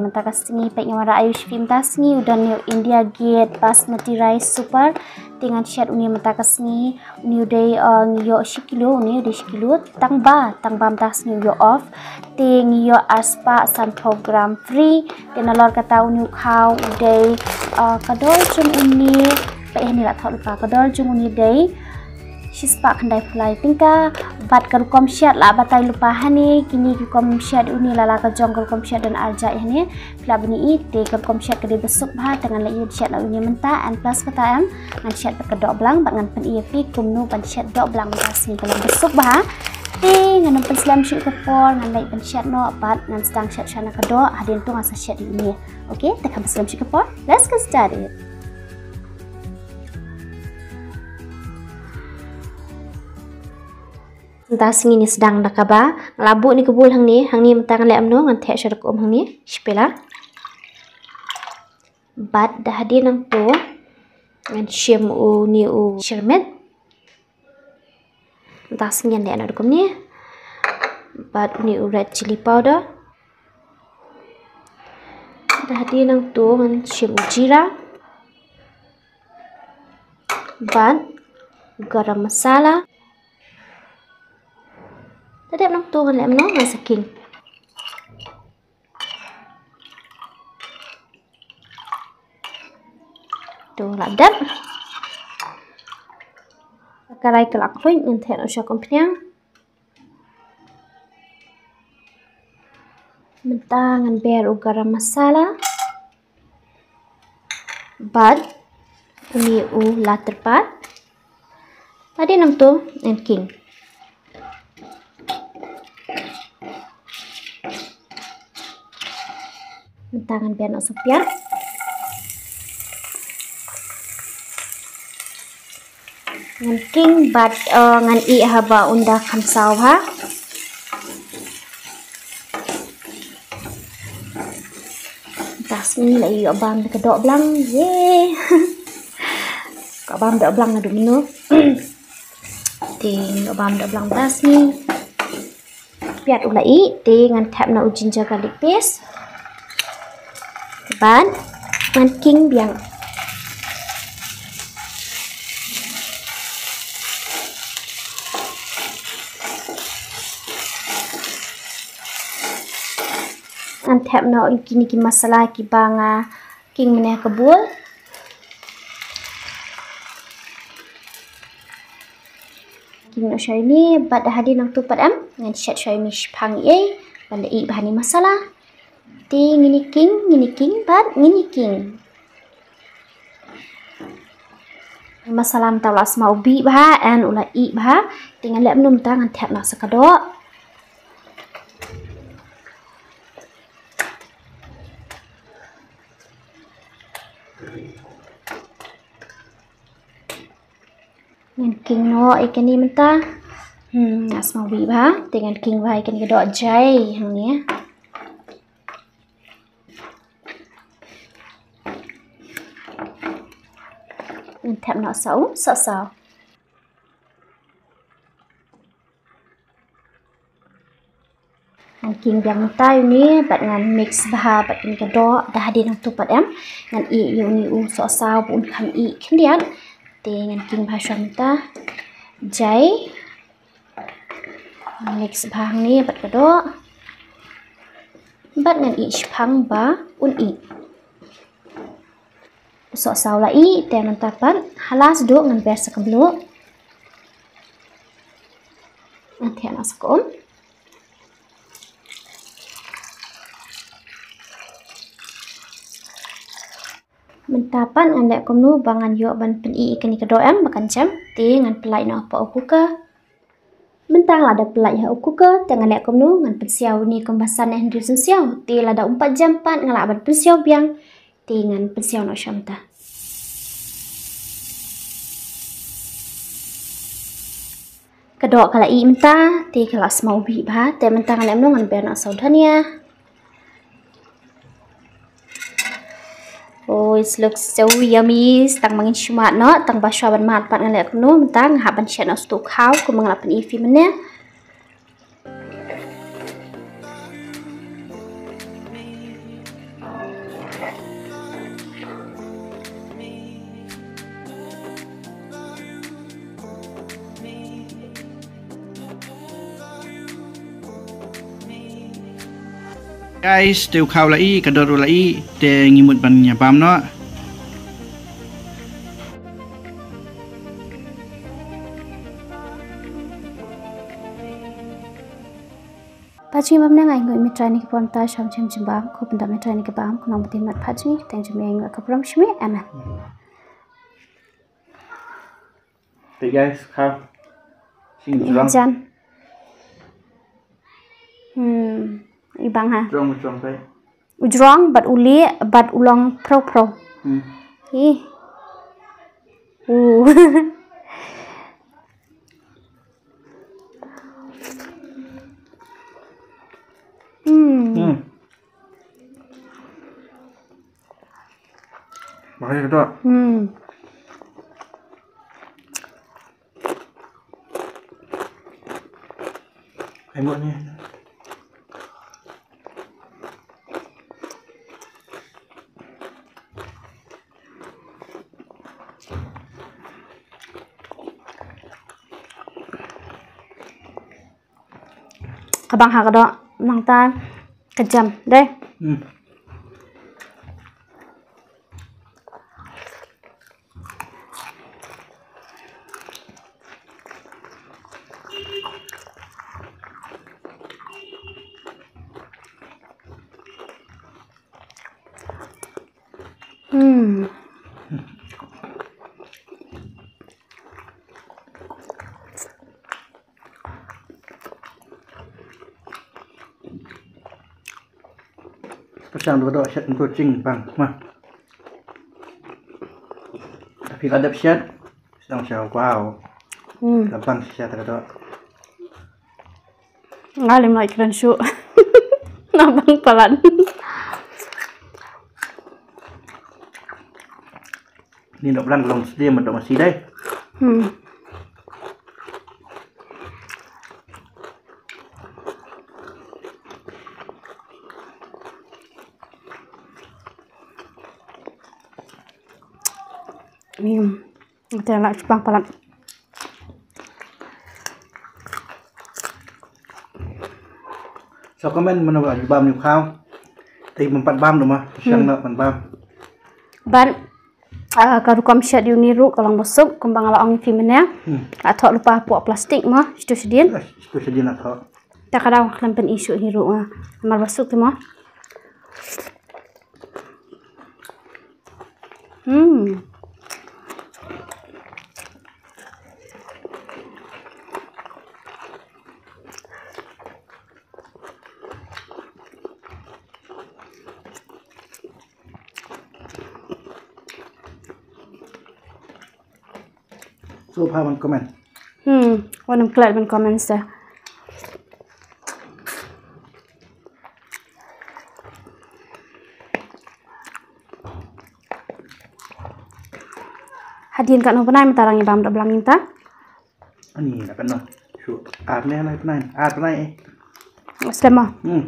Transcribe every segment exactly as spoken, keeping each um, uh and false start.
Mynta ka sngi peit nga wanrah aïu sha phi mynta ka sngi, u don ïa u India Gate Basmati Rice Super. Te ngan shet une mynta ka sngi, une u dei, uh, ngi ïoh shi kilo, une u dei shi kilo, tang ba, tang ba mynta ka sngi u ïoh off. Te ngi ïoh arspah sanphew gram free. Te nalor kata une u khaw u dei, uh, ka dor jong une, peit hangne la thoh lypa, ka dor jong une dei shispah khyndaiphew lai tyngka. Bad ka rukom shet la batai lypa hangne, kine ki rukom shet une la la ka jong ka rukom shet don arjait hangne. Phi lah ban ïohi te ka rukom shet ka dei ba suk bha, te ngan leit shet na une mynta, and plus kata em, ngan shet bad ka dohblang, bad ngan pyni ïa phi kumno ban shet dohblang mynta ka sngi ka long ba suk bha. Te ngan ym pynslem shuh ka por, ngan leit ban shet noh, bad ngan sdang shet shuwa na ka doh, hadien to ngan sa shet ïa une. Okay, te kam pynslem shuh ka por. Let's get started. Mynta sngi ngi sdang da kaba nga la buh ïa ka bowl hangne, hangne mynta ngan leh kumno, ngan theh sha da ka um hangne, shipela. Bad da hadien nangto ngan shim une u shyrmit. Mynta sngi ngan leh noh da kumne. Bad une u red chilli powder. Da hadien nangto ngan shim u jira. Bad garam masala. Da dep nangto ngan leh kumno, ngan sa king. To la dep. Ka karai ka la khluit, ngan theh noh sha ka umphniang. Mynta ngan ber u garam masala. Bad une u la tyrpad. Hadien nangto ngan king. Mynta ngan ber noh sa piat. Ngan king bad, eh, ngan ih haba un da kham saw bha. Mynta sngi la ïoh bam da ka dohblang. Ye. Ka bam dohblang naduh mynno. Te ïoh bam dohblang mynta sngi. Piat u la ih, te ngan thep noh u ginger garlic paste. Bad ngan king biang. Ngan thep noh kine ki masala kiba nga king mynne ha ka bowl. King noh shuwa ïa une, bad hadien nangto pat em, ngan shet shuwa ïa une shipang ei, ban da ih bha ïa une masala. Te ngin ïa king, ngin ïa king, bad ngin ïa king. Masala mynta u la sma u bih bha, and u la ih bha. Te ngan leh kumno mynta, ngan thep noh sa ka doh. Ngan king noh ïa kane mynta. Hmm, nga sma u bih bha. Te ngan king bha ïa kane ka doh jai hangne. Ngan thep noh sa u sohsaw. Ngan king biang mynta ïa une, bad ngan mix bha bad kane ka doh, da hadien nangto pat em, ngan ih ïa une u sohsaw ba un kham ih khyndiat. Te ngan king bha shuwa mynta. Jai. Mix bha hangne bad ka doh. Bad ngan ih shipang ba un ih. Sohsaw la ih, te mynta pat ha la sdang ngan ber sa ka bluk. Ngan theh noh sa ka um. Mynta pat ngan leh kumno ba ngan ïoh ban pyni ïa kane ka doh em ba kan jem, te ngan pynlait noh ha u cooker. Mynta nga la dep pynlait ha u cooker, te ngan leh kumno, ngan pynsiaw ïa une kumba san ne hynriew sien siaw. Te lada um pat jem pat nga lah ban pynsiaw biang. Te ngan pynsiaw noh shuwa mynta. Ka doh ka la ih mynta, te ka la sma u bih bha, te mynta ngan leh kumno, ngan ber noh sa u dhania. Oh, it looks so yummy. Tang ba ngin shu mad noh, tang ba shuwa ban mad pat ngan leh kumno, mynta nga hap ban shet noh sa uto u khaw, kumba nga la pyni ïa phi mynne. Guys, te u khaw la i, ka dor u la i, te ngi mut ban ïa bam noh. Pajngi bam ne ngai ngut mi trai ni ki pon ta sham chem chem bam, ku pynta mi trai ni ki bam, ku nong bati mat pajngi, teng chem ïa ngut ka pram shmi, amen. Te guys, kha. Sing jrong. Jan. Hmm, i bang ha. Jrong, jrong kai. U jrong, bad u li, bad u long pro pro. Hmm. Ih. Uh. Hmm. Hmm. Makanya kita. Hmm. Tengok ni. Ka bang ha ka doh, nangta ka jam dei. Hmm. Hmm. Pasang dua dua shet untuk cing bang mah. Tapi ada shet, sedang shet, wow. Hmm. Gampang shet ada. Nga lem lai kren shu. Nga bang palat. Ni dok lang long sdie ma dok masi dai. Hmm. Ni. Te la chupang palat. So comment mano ba bam ni khaw. Te ban pat bam duma. Shang na ban bam. Ban ah, ka rukom shet uni ruh ka long basuk kumba nga la ong ïa phi mynne. Hmm. La thoh lypa hapoh plastik mo, shitu shadien. Eh, shitu shadien la thoh. Ta ka daw khlem pyn-i shuh hi ruh nga. Namar basuk te mo. Hmm. So pha ban comment. Hmm, wan ym klet ban comment sa. Hadien katno bnai mynta dang ïa bam da blang mynta. Ani na katno. Shu ar ne na katno. Ar bnai eh. Slem mo. Hmm.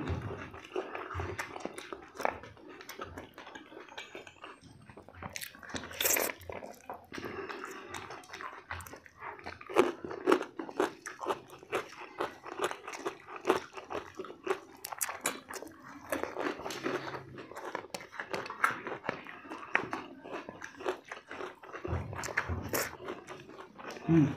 Hmm.